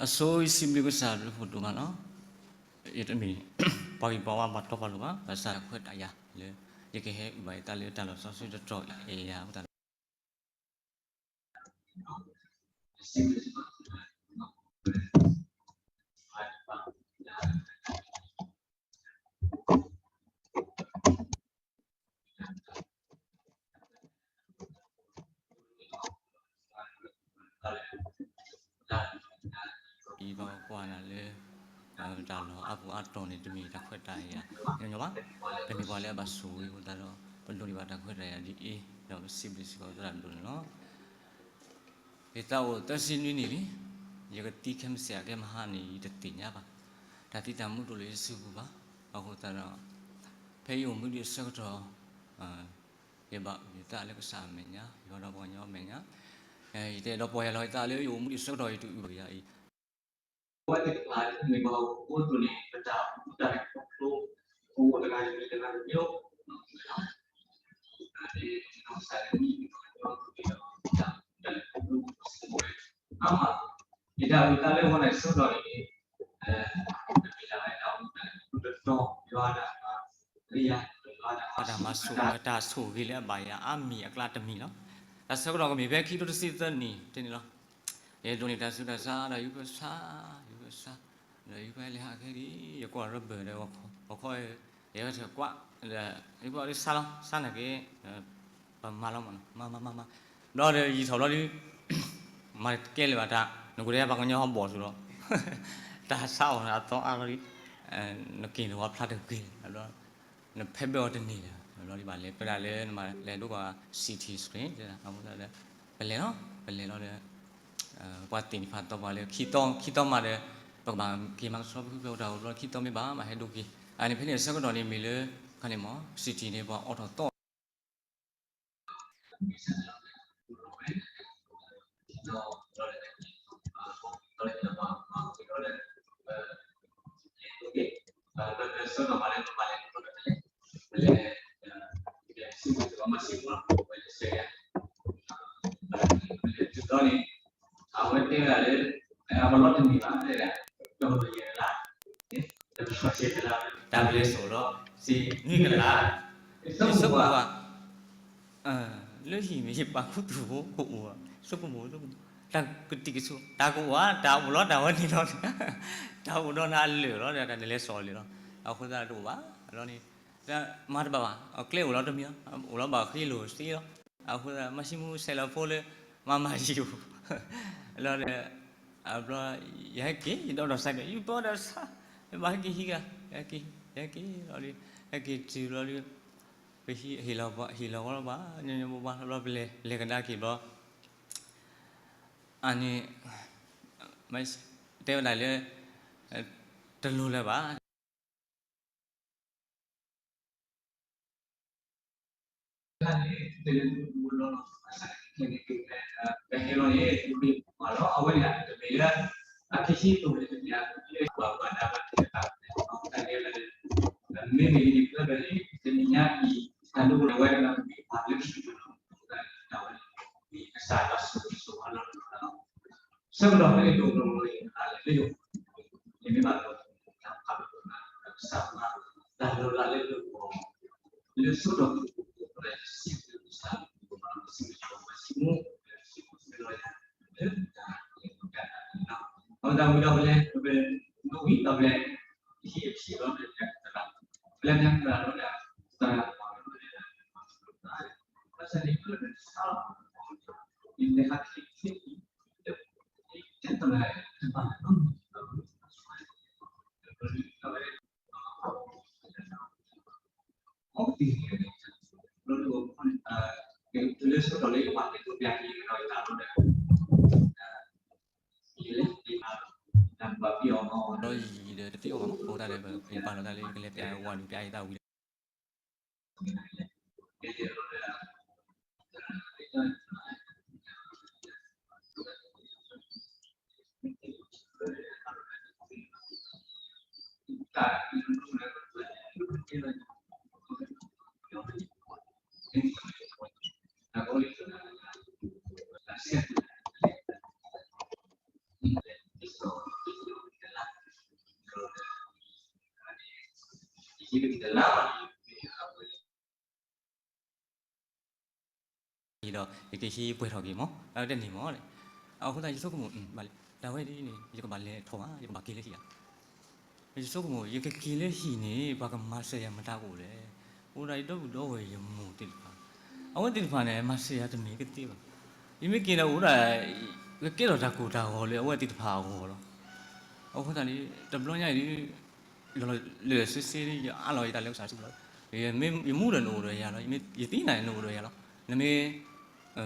အဆိယစံးဘျုးကစၢ်ဘျုးဖးဒိၣ်မးလီၤ. ယတမ့ၢ်ပှၤဂ့ၤပှၤဝါပှၤတီပှၤလိၤဘၣ်, ဘၣ်ဆၣ်တၢ်ခွဲးတၢ်ယာ်လၢ ယကဟဲအုၣ်ဘၣ်ယသးလၢတၢ်လီၢ်စီဆှံတတီၤအံၤအဃိသတး အံၤပကွၢ်နၤလၢ တၢ်လီၢ်အါပူၤအါတီၤန့ၣ် တမ့ၢ်တၢ်ခွဲးတၢ်ယာ်ညီညီဘၣ်. ပမ့ၢ်ပှၤလၢအဘၣ်ဆိၣ်ဂ့ၤအဃိသတးဒီး ပလိၣ်ဒံးဘၣ်တၢ်ခွဲးတၢ်ယာ်ဒ်အံၤ, ဒီးပစံးဘျုးစ့ၢ်ကီးသရၣ်ဒိၣ်န့ၣ်လီၤ. ယသးအိၣ်သၢဆံနွံနံၣ်လံ, ယကသံခဲမုၢ်ဆ့ၣ်အကဲမဟါန့ၣ် ယတသ့ၣ်ညါဘၣ်. တၢ်သံတၢ်မူတအိၣ်လၢယစုပူၤဘၣ်. အဃိသတးဒီး ဖဲယအိၣ်မူဒံးအဆၢကတီၢ် ယဘၣ်အုၣ်ယသးလၢကစၢ်အမဲာ်ညါ, ယွၤဒီးပှၤကညီအမဲာ်ညါ, ယတအဲၣ်ဒိးပီၢ်ယၢ်လီၤယသးလၢယအိၣ်မူဒံးအဆၢကတီၢ် ယတအုၣ်ပီၢ်ယၢ်အံၤ ပဝဲသ့ၣ်တဖၣ်မ့ၢ်ပှၤဟီၣ်ခိၣ်ဖိအသိးန့ၣ် ပတၢ်အိၣ်မူတၢ်လဲၤခီဖျိ ပအိၣ်တဂၤတမံၤတဂၤတမံၤ တၢ်လဲၤခီဖျိ အါမး, ယတၢ်အုၣ်သးလၢအဂီၢ်န့ၣ် ဆိကတီၢ်န့ၣ် တမ့ၢ်ဒၣ်ဝဲတၢ်အိၣ်မူတၢ်လဲၤခီဖျိတတီၤ ယွၤတၢ်မၤ ယွၤတၢ်မၤ တၢ်ဆိၣ်ဂ့ၤလၢအဘၣ်ယၤအါမံၤအကျါတမံၤလီၤ. တၢ်ဆၢကတီၢ်ကမ့ၢ်ဖဲခံကထိတဆံသၢနံၣ်တန့ၣ်လီၤ. ယဒိးန့ၢ်တၢ်ဆူးတၢ်ဆါ ဒီးယုၢ်ပၢၢ်ဆါ, ယုၢ်ပၢၢ်ဆါ, ဒီးယုၢ်ပၢၢ်လဲၤဟးခဲဒံး ယကွၢ်ရဘၢၣ်ဒီး ဂီၤခီ ယဟဲထၢၣ်ကွၢ်, ယကွၢ်ဒ်ဆါလီၤ ဆါနာ်က့ ပမၤလီၤမးနီၤ မၤမၤမၤမၤ, ဘျီဒီးယံာ်ထီၣ်ဘျီဒီး မၤတကဲလၢၤဘၣ်တၢ် နကဒဲးပှၤကညီဟီၣ်ဘီၣ်ဆိးဒီး တၢ်ဆါအီၣ်အသီအါလီၤဒီး နက့ၤနဝါဖျါတဂ့ၤလီၤ နဖဲဘၣ်အီၤတန့ၢ်လၢၤဘၣ် ဘျီဒီးဘၣ်လဲၤပဒၣ်လၢနမၤလဲၤဒိကွၢ် CT scan အဃိသတးဒီး ပလဲၤလီၤ ပလဲၤလီၤဒီး ပှၤသ့ၣ်တဖၣ်သီပှၤလၢ ခံသီ ခံသီမးဒီး ပကဘၣ်က့ၤမၤကဆှီပခုဖဲအိၣ်တၢ်အိၣ်ဘျီ ခံသီမ့ၢ်ဘၣ် ဘၣ်ဟဲဒိက့ၤ အန့ၣ်ဖဲန့ၣ်အဆၢကတီၢ်န့ၣ်မ့ၢ်လၢ ခါန့ၣ်မး CT န့ၣ် ပှၤအိးထီၣ်သီ တၢ်ပလဲၤစိာ်လီၤ စံးနွံကလး ယဆိကမိၣ်ဘၣ် လၢဟံၣ်မ့ၢ်ယပာ်ခူသူၣ်ဖိကအိၣ် ဆိကမိၣ် တၢ်ကတံာ်ကဆိး တၢ်ကအိၣ်ဧါ တၢ်အိၣ်လီၤ တၢ်ဝဲန့ၣ်လီၤ တၢ်အိၣ်ဒီးနၤအလၢာ်လီၤ တၢ်နလဲၤစိာ်လၢာ်လီၤ အဃိသတးတအိၣ်ဘၣ် အလီၢ်န့ၣ် မၤတဘၣ်ဘၣ် အကျဲအိၣ်လီၤတမံၤ အိၣ်လီၤဘၣ်ဃ့လိာ်သ့လီၤ အဃိသတး မၤဆံမူဆဲးလီၤဖိလၢ မၤမၤယံၤအိၣ် လီၤဒီး အဘျီ ယဟဲက့ၤ ယဒီးဒီးစဲးကဲ ယပၢဒီးဆါ ယဘၣ်ဟဲက့ၤဟံးဂၤ ယဟဲက့ၤ ယဟဲက့ၤလီၤဒီး ဟဲက့ၤတုၤလီၤဒီး ပဟံး ဟ့ၣ်လီၤဝဲလီၤဘၣ် ညီညီဘၣ်ဘၣ် ဘျီပလဲၤ လဲၤကဒါက့ၤဘျီ အန့ၣ် တဲဝဲဒၣ်လၢ တလိၤလၢၤဘၣ် ဆၢကတီၢ်ဖဲန့ၣ် တအိၣ်လၢၤဘၣ် ယမ့ၢ်ဘၣ်လီၤ တၢ်ဖးဘၣ် တၢ်ဆါမး တၢ်လီၤလးလၢလၢပှဲၤပှဲၤ လၢဆၢကတီၢ် စံးဘျုးကစၢ် စံးဘျုးကစၢ် စံးဘျုးကစၢ် အဝဲဒၣ်ဝံၤဒီးပလဲၤ ပလဲၤ နွံဝံၤဒီးပလဲၤ ဟံၣ်အထံၣ်ဒီးပလဲၤ ပလဲၤ ဒီးယံာ်ဒီးတသ့အီၣ်ဘၣ်မး အဃိသတးဒီး ပကပာ်လီၤသးလၢယကလဲၤပျးဝၤဒုးပျးယသးဝံၤလီၤ. ယကတလါဘၣ် ယဒီး ယကဟံးပှဲၤထီၣ်က့ၤမး တၢ်တန့ၢ်မး. အဃိသတး ယဆိကမိၣ် တၢ်ဝဲဒ်န့ၣ် ယကဘၣ်လဲၤထီၣ်ဘၣ် ယကဘၣ်က့ၤလၢဟံၣ်ဧါ. ယဆိကမိၣ် ယကက့ၤလၢဟံၣ်န့ၣ် ပှၤကမၤစၢၤယၤမတၤအိၣ်လဲၣ်. အိၣ်ဒၣ်ယဒီပုၢ်ဒီဝဲၢ်ယမိၢ်သ့ၣ်တဖၣ်, အဝဲသ့ၣ်တဖၣ်န့ၣ် မၤစၢၤယၤတမ့ၢ်ကသ့ဘၣ်. ယမ့ၢ်က့ၤဒီးအိၣ်ဒၣ် ကကဲထီၣ်တၢ်ကိၢ်တၢ်ဂီၤလၢအဝဲသ့ၣ်တဖၣ်အဂီၢ်လီၤ. အဃိသတးန့ၣ် တဘျီညါအံၤဒ် လၢလၢာ်ဆ့ဆ့ ယအးလီၤယတၢ်လၢကစၢ်စုပူၤလီၤ. ယမူဒီးနအိၣ်ဒီးယၤလီၤ, ယသံန့ၣ်နအိၣ်ဒီးယၤလီၤ. နမ့ၢ်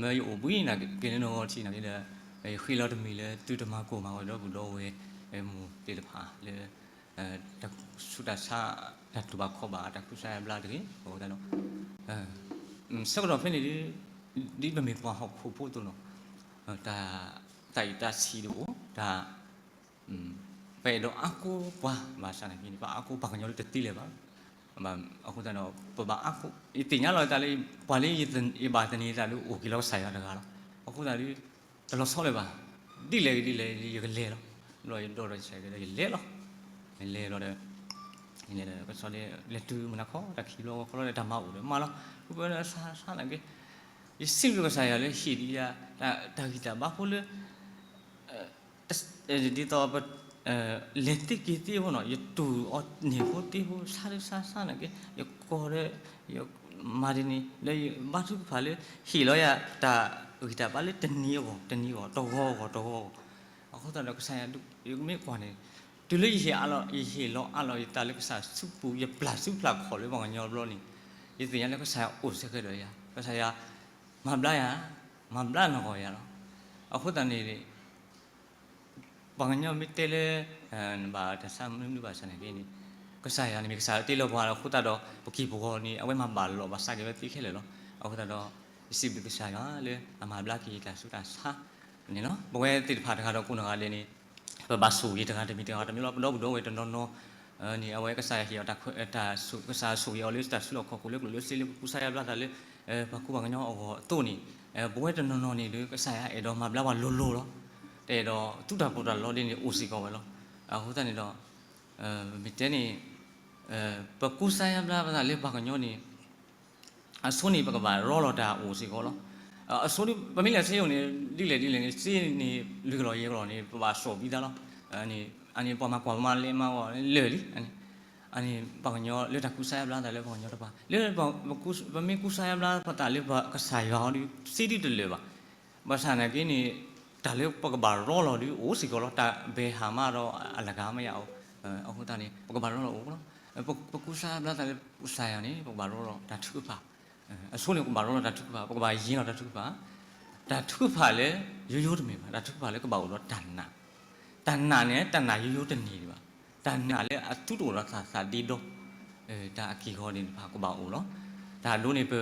မ့ၢ်ယအိၣ်ဘှံးနၤက့ၤလၢနဂီၢ်ထံးနၤက့ၤဒီး ယဃ့လီၤတမံၤလၢသုတမၤကိၢ်မၤဂီၤဒီပုၢ်ဒီဝဲၢ်မိၢ်သ့ၣ်တဖၣ်လၢ တၢ်ဆူးတၢ်ဆါ တၢ်တူၢ်ဘၣ်ခီၣ်ဘၣ် တၢ်ကူစါယါဘျါတဂ့ၤ အဃိသတးဒီး ဆၢကတီၢ်ဖဲန့ၣ်ဒ် ဒ်ပမ့ၢ်ပှၤဟီၣ်ခိၣ်ဖိအသိးနီၤ တၢ် တၢ်အံၤတၢ်ဆံးတအိၣ် တၢ် ပအဲၣ်ဒိးအါကိးပှၤ ဘၣ်ဆၣ်သနာ်က့န့ၣ် ပအါကိးပှၤကညီလၢတသ့လၢၤဘၣ်. အဃိသတးဒီး ပဘၣ်အါကိး ယသ့ၣ်ညါလီၤတၢ်လၢ ပှၤလၢယဘၣ်သန့ၤတၢ်လၢအိၣ်က့ၤလီၤကစၢ်ယွၤတဂၤလီၤ. အဃိသတးဒီး တလီၤဆီလၢၤဘၣ်. ဒ်လဲၣ်ဂ့ၤဒ်လဲၣ် ယကလဲၤလီၤ. ဘျီယဒိးဒီးကစၢ်ယွၤဒီးယလဲၤလီၤ. ယလဲၤလီၤဒီး လဲၤတုၤမနုၤခီ တၢ်ခံဘျီဃီလီၤဒီး တၢ်မၤအိၣ်ဒီးမၤလီၤ. ပဆါဆါသနာ်က့ ယစံးဘျုးကစၢ်ယွၤလၢဟ့ၣ်ဒံးယၤ တၢ်ဂံၢ်တၢ်ဘါဖိလၢ ဒ်သိး လဲၤသ့က့ၤသ့ဖိနီၤ ယတူၢ်အီၤန့ၢ်ဖိသ့ဖိ ဆါဒ်ဆါဆါသနာ်က့ ယကိးဒီး ယမၤဒ်န့ၣ် ဒီးယဘါထုကဖၣ်လၢ ဟ့ၣ်လီၤယၤတၢ်ဂံၢ်တၢ်ဘါလၢတနံၤအဂီၢ် တနံၤအဂီၢ် တဂီၤအဂီၢ် တဂီၤအဂီၢ်. အဃိသတးဒီးကစၢ်ယွၤ ယမ့ၢ်ကွၢ်န့ၣ် တုၤလၢယဟ့ၣ်အါလီၤ ယဟ့ၣ်လီၤအါလီၤယသးလၢကစၢ်စုပူၤ ယပျၢ်စုဖျၢၣ်ခီၣ်လၢပှၤကညီတဘျီန့ၣ် ယသ့ၣ်ညါလၢကစၢ်ယွၤအိၣ်ဆၢကဲဒီးယၤ ကစၢ်ယွၤ မၤဘျါယၤ မၤဘျါနဂီၢ်ယၤလီၤ. အဃိသတးန့ၣ် ပှၤကညီမ့ၢ်တဲလၢ နဘၣ်တၢ်ဆါမနုၤမနုၤဘၣ်ဆၣ်သနာ်က့န့ၣ် ကစၢ်ယွၤန့ၣ်မ့ၢ်ကစၢ်လၢတ့လီၤပှၤလီၤ. အဃိသတးဒီး ပက့ၢ်ပဂီၤန့ၣ် အဝဲမၤဘၣ်လီၤဘၣ်စးက့ၤဝဲသ့ခဲလၢာ်လီၤ. အဃိသတးဒီး ယစံးဘျုးကစၢ်ယွၤလၢအမၤဘျါက့ၤယတၢ်ဆူးတၢ်ဆါန့ၣ်လီၤ. ပဝဲသ့ၣ်တဖၣ်တဂၤဒီးကိးဂၤဒဲးန့ၣ် ပဘၣ်ဆိၣ်ဂ့ၤတဂၤတမံၤတဂၤတမံၤလီၤ. ပဒီပုၢ်ဒီဝဲၢ်တနီၤနီၤ န့ၣ် အဝဲကစၢ်ယွၤဟ့ၣ်အီၤတၢ် ကစၢ်ဆိၣ်ဂ့ၤအီၤလၢတၢ်စုလီၢ်ခီၣ်ခိၣ်လၢကျိၣ်လၢစ့လၢပကူစါယါဘျါသးလၢ ပှၤကူပှၤကညီအဂီၢ်အသိးန့ၣ် ပဝဲတနီၤနီၤန့ၣ်ဒီး ကစၢ်ယွၤအဲၣ်ဒိးမၤဘျါပှၤလိၤလိၤလီၤ. တအဲၣ်ဒိးသူတၢ်ပီးတၢ်လီဒ်န့ၣ်အိၣ်စ့ၢ်ကီးဝဲလီၤ. အဃိသတးန့ၣ်ဒီး မ့ၢ်တဲန့ၣ် ပကူစါယါဘျါပသးလၢပှၤကညီန့ၣ် အဆိန့ၣ် ပကဘၣ်ရီလီၤတၢ်အိၣ်စ့ၢ်ကီးလီၤ. အဆိဒ် ပမ့ၢ်လဲၤစ့အိၣ်န့ၣ် ဒ်လဲၣ်ဒ်လဲၣ်န့ၣ် စ့န့ၣ် လွံၢ်ကလီၢ်ယဲၢ်ကလီၢ်န့ၣ် ပဘၣ်စိာ်ဘံသးလီၤ. အန့ၣ်ပှၤမၤကွၢ်မၤလဲၤမၤဂီၤလၢာ်လံ. အန့ၣ် ပှၤကညီလၢတၢ်ကူစါယါဘျါသးလၢပှၤကညီတပှၤ လၢ ပမ့ၢ်ကူစါယါဘျါပသးလၢပှၤကစၢ်ယွၤအီၤဒီး စ့ဒ်တလၢာ်ဘၣ်. ဘၣ်ဆၣ်သနာ်က့န့ၣ် တၢ်လၢပကဘၣ်ရီလီၤဒ်အိၣ်စ့ၢ်ကီးလီၤ. တၢ်ဘဲဟးမးဒီးအလၢ်ဂၤမ့ၢ်ယၤအိၣ် အဃိသတးန့ၣ် ပကဘၣ်ရီလီၤအိၣ်လီၤ. ပကူစါယါဘျါသးလၢကစၢ်ယွၤန့ၣ် ပကဘၣ်ရီလီၤတၢ်ထုကဖၣ်. အဆိန့ၣ် ပကဘၣ်ရီလီၤတၢ်ထုကဖၣ် ပကဘၣ်ယ့ၤလီၤတၢ်ထုကဖၣ်. တၢ်ထုကဖၣ်လၢ ယိယိတမ့ၢ်ဘၣ် တၢ်ထုကဖၣ်လၢကဘၣ်အိၣ်ဒီးတၢ်နာ်. တၢ်နာ်န့ၣ် တၢ်နာ်ယိယိတန့ၢ်ဒံးဘၣ်. တၢ်နာ်လၢအသုတအိၣ်ဒီးသးသးဒ့ဒီ တၢ်အက့ၢ်အဂီၤန့ၣ်တဖၣ်ကဘၣ်အိၣ်လီၤ. တၢ်ဒိန့ၣ် ပ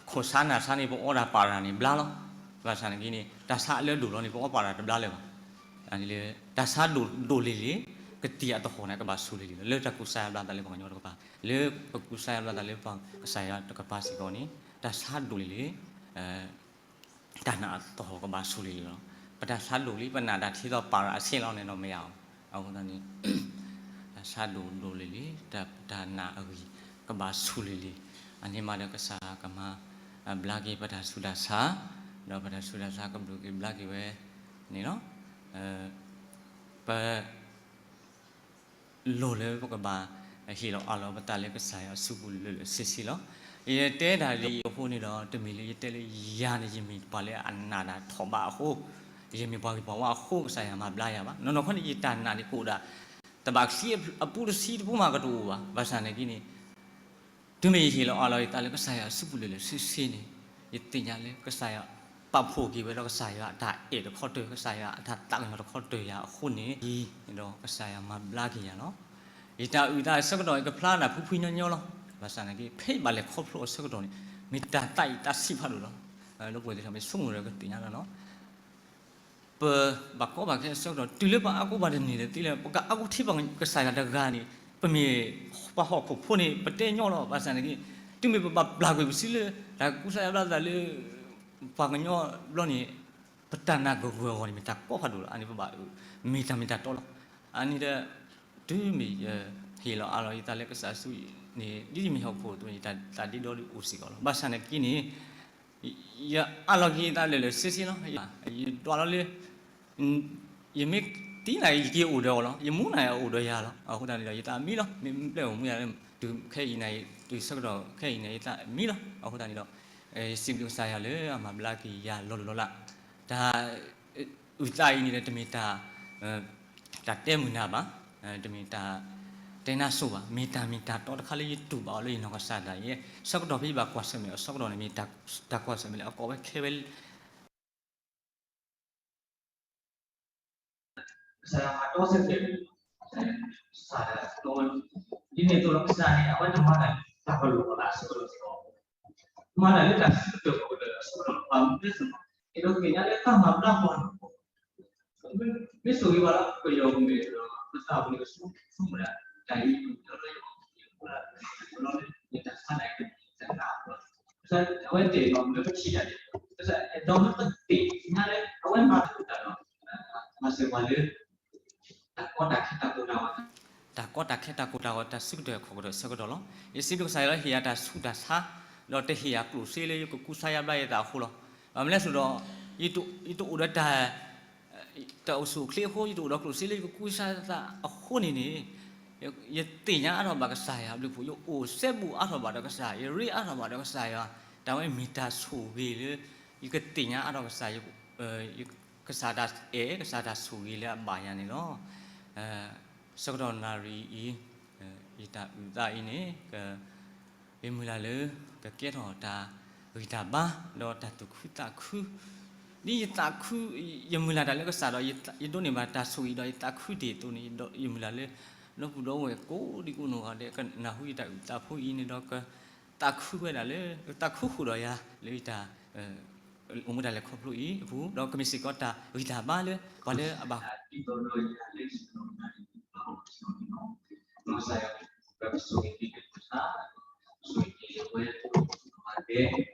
ခိၣ်ဆါနၢ်ဆါန့ၣ် ပအီတၢ်ပာ်တၢ်န့ၣ်ဘျါလီၤ. ဘၣ်ဆၣ်သနာ်က့န့ၣ် တၢ်ဆါအလၢအဒိၣ်လီၤန့ၣ် ပအီပာ်တၢ်တဘျါလၢၤဘၣ်. တၢ်ဆါဒိၣ်ဒိၣ်လံၤလံၤ ကသံၣ်အသဟီၣ်န့ၣ် ကဘၣ်ဆူၣ်လံၤလံၤလီၤ. လၢတၢ်ကူစါယါဘျါသးလၢပှၤကညီတကပၤ လၢပကူစါယါဘျါသးလၢပှၤကစၢ်ယွၤတကပၤစ့ၢ်ကီးန့ၣ် တၢ်ဆါဒိၣ်လံၤလံၤ တၢ်နာ်အသဟီၣ်ကဘၣ်ဆူၣ်လံၤလံၤလီၤ. ပတၢ်ဆါဒိၣ်လံၤ ပနာ်တၢ်ထံသီပာ်တၢ်အဆ့လီၤန့ၣ်ဒီးမ့ၢ်ယၤအီၤ. အဃိသတးန့ၣ် တၢ်ဆါဒိၣ်ဒိၣ်လံၤလံၤ တၢ်နာ်အဂံၢ်ကဘၣ်ဆူၣ်လံၤလံၤ အန့ၣ်မးဒီးကစၢ်ကမၤ ဘျါက့ၤပတၢ်ဆူးတၢ်ဆါ ဒီးပတၢ်ဆူးတၢ်ဆါကဘျုးက့ၤဘျါက့ၤဝဲန့ၣ်လီၤ. ပ လိၣ်လၢပကဘၣ်ဟ့ၣ်လီၤအးလီၤပသးလၢကစၢ်ယွၤအစုပူၤလၢာ်လၢာ်ဆ့ဆ့လီၤ. ယတဲတၢ်လၢအံၤအဃိန့ၣ်ဒီး တမ့ၢ်လၢယတဲလၢယၤန့ၣ် ယမ့ၢ်ပှၤလၢအနာ်တၢ်ထီၣ်ဘးအဃိ, ယမ့ၢ်ပှၤဂ့ၤပှၤဝါအဃိ ကစၢ်ယွၤမၤဘျါယၤဘၣ်. နီၢ်နီၢ်ခီန့ၣ် ယတၢ်နာ်န့ၣ်ကအိၣ်ဒၣ် တဘၣ်ချံအပူတဆံတဖိမးကတအိၣ်ဘၣ်. ဘၣ်ဆၣ်သနာ်က့န့ၣ် တုၤမ့ၢ်ယဟ့ၣ်လီၤအးလီၤယသးလၢကစၢ်ယွၤအစုပူၤလၢာ်လၢာ်ဆ့ဆ့န့ၣ် ယသ့ၣ်ညါလၢကစၢ်ယွၤပာ်ဖှိၣ်က့ၤဝဲဒီးကစၢ်ယွၤအတၢ်အဲၣ်တခီတၢၤ ကစၢ်ယွၤအတၢ်သးကညီၤတခီတၢၤယၤအဃိန့ၣ် ဒီးကစၢ်ယွၤမၤဘျါက့ၤယၤလီၤ. ယတၢ်အုၣ်သးအဆၢကတီၢ် ယကဖျါနၢ်ဖှံဖှံညီညီလီၤ. ဘၣ်ဆၣ်သနာ်က့ ဖဲယဘၣ်လဲၤခီဖျိအဆၢကတီၢ်န့ၣ် မ့ၢ်တၢ်သးအံၤသးဆံးဖးဒိၣ်လီၤ. ဒီပုၢ်ဝဲၢ်သ့ၣ်တဖၣ်မ့ၢ်ဆိကမိၣ်ဒီးကသ့ၣ်ညါလီၤနီၤ. ပဘၣ်ကီဘၣ်ခဲအဆၢကတီၢ် တုၤလၢပအါကိးပှၤတန့ၢ်လၢၤသ့လၢၤ ပကအါကိးထံပှၤကစၢ်ယွၤတဂၤန့ၣ် ပမ့ၢ်ပှၤဟီၣ်ခိၣ်ဖိန့ၣ် ပတဲညီလီၤ. ဘၣ်ဆၣ်သနာ်က့ တုၤမ့ၢ်ပဘၣ်ပျၢ်ကွံာ်ပစုလၢ တၢ်ကူစါယါဘျါသးလၢ ပှၤကညီဘျီန့ၣ် ပတၢ်နာ်ကဂၢၢ်အဂီၢ်န့ၣ် မ့ၢ်တၢ်ကီဖးဒိၣ်လီၤ. အန့ၣ်ပဘၣ်မ့ၢ်တၢ်မ့ၢ်တၢ်တီလီၤ. အန့ၣ်ဒီး တုၤမ့ၢ်ယ ဟ့ၣ်လီၤအးလီၤယသးလၢကစၢ်ယ့ၣ်ၡူးန့ၣ် ဒ်ယမ့ၢ်ဟီၣ်ခိၣ်တဖၣ်န့ၣ် ယသးဒ့ဒီဒုးအိၣ်စ့ၢ်ကီးလီၤ. ဘၣ်ဆၣ်နာ်က့န့ၣ် ယအးလီၤက့ၤယသးလၢာ်လၢာ်ဆ့ဆ့လီၤ. ယဒွးလီၤလၢ ယမ့ၢ်သံနၤ ယက့ၤအိၣ်ဒီးအီၤလီၤ. ယမူနၤ အိၣ်ဒီးယၤလီၤ. အဃိသတးန့ၣ်ဒီး ယသးမံလီၤ. မ့ၢ်ပျဲၢ်အိၣ်မူယၤလၢ တုၤခဲအံၤနၤ တုၤဆၢကတီၢ်ခဲအံၤန့ၣ် ယသးမံလီၤ. အဃိသတးန့ၣ်ဒီး ယစံးဘျုးကစၢ်ယွၤလၢအမၤဘျါက့ၤယၤလီၤလီၤလး. တၢ် အုၣ်သးအံၤန့ၣ်ဒီး တမ့ၢ်တၢ် တၢ်တဲမုာ်နၤဘၣ်, တမ့ၢ်တၢ်တဲနါစိၤဘၣ်, မ့ၢ်တၢ်မ့ၢ်တၢ်တီတခါလၢယတူၢ်ဘၣ်အီၤလၢယနီၢ်ကစၢ်ဒၣ်ယဲ, ဆၢကတီၢ်ဖဲယဘၣ်ကွၢ်ဆၢၣ်မဲာ်အဆၢကတီၢ်န့ၣ် မ့ၢ်တၢ်ကွၢ်ဆၢၣ်မဲာ်လၢအကိးဝဲခဲဝဲ ကစၢ်ယွၤမၤတီဆၢကတီၢ်, ကစၢ်ယွၤတီဆၢကတီၢ်, ဒ်န့ၣ်အသိးဒီးကစၢ်န့ၣ် အဝဲတမၤတၢ်လၢတၢ်ကလီၤလးအဆၢကတီၢ်စ့ၢ်ကီး, မၤတၢ်လၢတၢ်ဆၢကတီၢ်အဆၢကတီၢ် ဘၣ်မနုၤလဲၣ်န့ၣ်, အဲၣ်ဒိးသ့ၣ်ညါလၢတၢ်မၤဘျါပှၤန့ၣ် မ့ၢ်ဆိၣ်ဂ့ၤဘၣ်လၢပယီၤပူၤန့ၣ်ဒီး ပသးပူၤန့ၣ် ကဆိကမိၣ်ဒၣ် တၢ်အံၤ ပယီၤလၢယအိၣ်လၢ ယတၢ်ဆါတၢ်အံၤ တၢ်နာ်အီၤ, အဝဲတဲာ်လီၤလၢပထံၣ်တၢ်န့ၣ် အဲၣ်ဒိးလၢပသ့ၣ်ညါလၢအဝဲမၤသကိးတၢ်ဒီး မၤစၢၤပှၤလၢ တၢ်ကီတၢ်ခဲတၢ်ကိၢ်တၢ်ဂီၤ, တၢ်ကီတၢ်ခဲတၢ်ကိၢ်တၢ်ဂီၤ တၢ်ဆၢကတီၢ်ခီၣ်ကတီၢ်ဆၢကတီၢ်လီၤ. ယစံးဘျုးကစၢ်ယွၤလၢဟ့ၣ်ယၤတၢ်ဆူးတၢ်ဆါ, ဒီးတဟ့ၣ်ယၤကျိၣ်စ့လၢယကကူစါယါဘျါယသးအဃိလီၤ. ဘၣ်မနုၤလဲၣ်ဆိုတော့ ယတအိၣ်ဒီးတၢ် တၢ်အိၣ်ဆူၣ်အိၣ်ချ့အဃိ, ယတအိၣ်ဒီးကျိၣ်စ့လၢယကကူစါယသးအဃိန့ၣ်န့ၣ်, ယသ့ၣ်ညါအါထီၣ်ဘၣ်ကစၢ်ယွၤအဘျုးအဖှိၣ်, ယအိၣ်စဲဘူးအါထီၣ်ဘၣ်ဒီးကစၢ်, ယရ့အါထီၣ်ဘၣ်ဒီးကစၢ်ယွၤ, တၢ်ဝဲမ့ၢ်တၢ်ဆိၣ်ဂ့ၤလၢ ယကသ့ၣ်ညါအါထီၣ်ကစၢ်, ကစၢ်တၢ်အဲၣ် ကစၢ်တၢ်ဆိၣ်ဂ့ၤလၢအဘၣ်ယၤန့ၣ်လီၤ. ဆၢကတီၢ်နၣ်ရံၣ်အံၤ ယတၢ်အုၣ်သးအံၤန့ၣ် ယမုၢ်လၢ်လၢ ကကဲထီၣ်တၢ်ဂံၢ်တၢ်ဘါ ဒီးတၢ်သူၣ်ခုသးခု, ဒ်ယသးခု ယမုၢ်လၢ်တၢ်လၢကစၢ်ဒီး ယဒိးန့ၢ်ဘၣ်တၢ်ဆိၣ်ဂ့ၤဒီးယသးခုတ့ၢ်အသိးန့ၣ်, ယမုၢ်လၢ်လၢ ဒီပုၢ်ဒီဝဲၢ်ကိးဒံကိးနီၢ်ဂၤဒဲး ကနၢ်ဟူယတၢ်အုၣ်သးဖိအံၤန့ၣ်ဒီး ကသးခုဝဲဒၣ်လၢ ကသးခုဃုာ်ဒီးယၤလၢယတၢ် အိၣ်မူတၢ်လဲၤခီဖျိအံၤအပူၤ, ဒီးကမ့ၢ်စ့ၢ်ကီးတၢ်ဂံၢ်တၢ်ဘါလၢပှၤလၢအဘၣ် ကစၢ်ယွၤ ပဆိၣ်ဂ့ၤက့ၤဝဲ ပဆိၣ်ဂ့ၤက့ၤဝဲ